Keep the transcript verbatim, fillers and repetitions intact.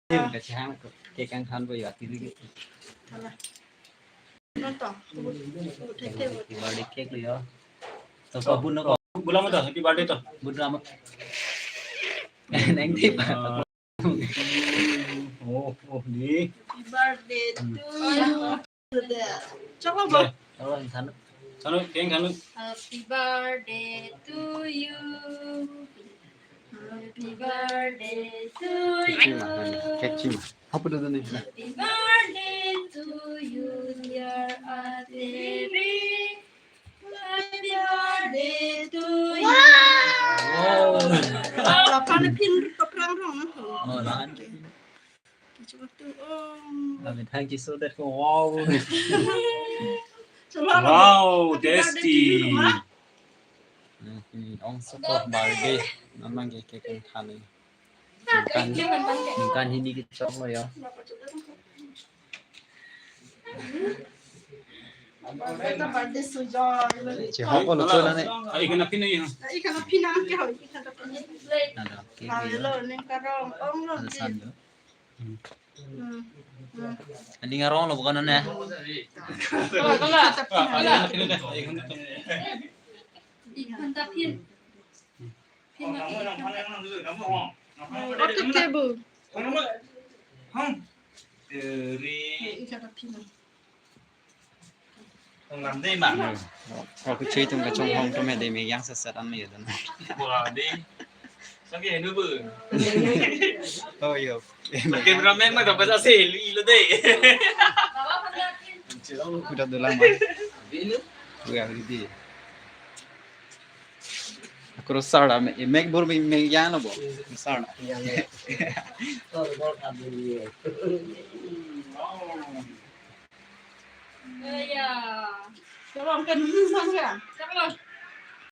Kachehang ke kangthan po yo, ati di. Nonton. Happy birthday cake lo yo. To ko bun ko. Bula mo to, happy birthday to. Bun ramo. Neng di pa. Oh, oh, di. Happy birthday to you. Choklo bo. Choklo, than. Than, keng than. Happy birthday to you. Happy birthday to you. Happy birthday to you, dear Ateri. Happy birthday to you. Wow. Lapan pin kaprang rong na. Oh, lapan. Kami thank you so that ko wow. Wow, tasty. Ong sokok birthday. Namang ke ke kangthan ni. Ningkan, ningkan hini kechok lo yo. Birthday sujoy. Chehok lo chula ne. Ai kana pin ni. Ai kana pin na ke hoi kana pin. Nada. Ai lo neng karong ong lo. Ada san yo. Aning arong lo bukan ne. Ikon ta pin. Pin ma ikon ta. Oke, bu. Ikon ta pin. Ong lam dei ma. Ako chui tum kachonghong tum he dei me yang sasat an me yadon. Wah, dei. Sangke henu bu. Oh, yo. Cameraman ma dapat ase lu ilo dei. Kuda dolang ma. Kuda di. Aku rosar lah, me, me bur me, me yang lo bo. Rosar lah. Iya, iya. Iya. Kalau kan dulu sana. Kalau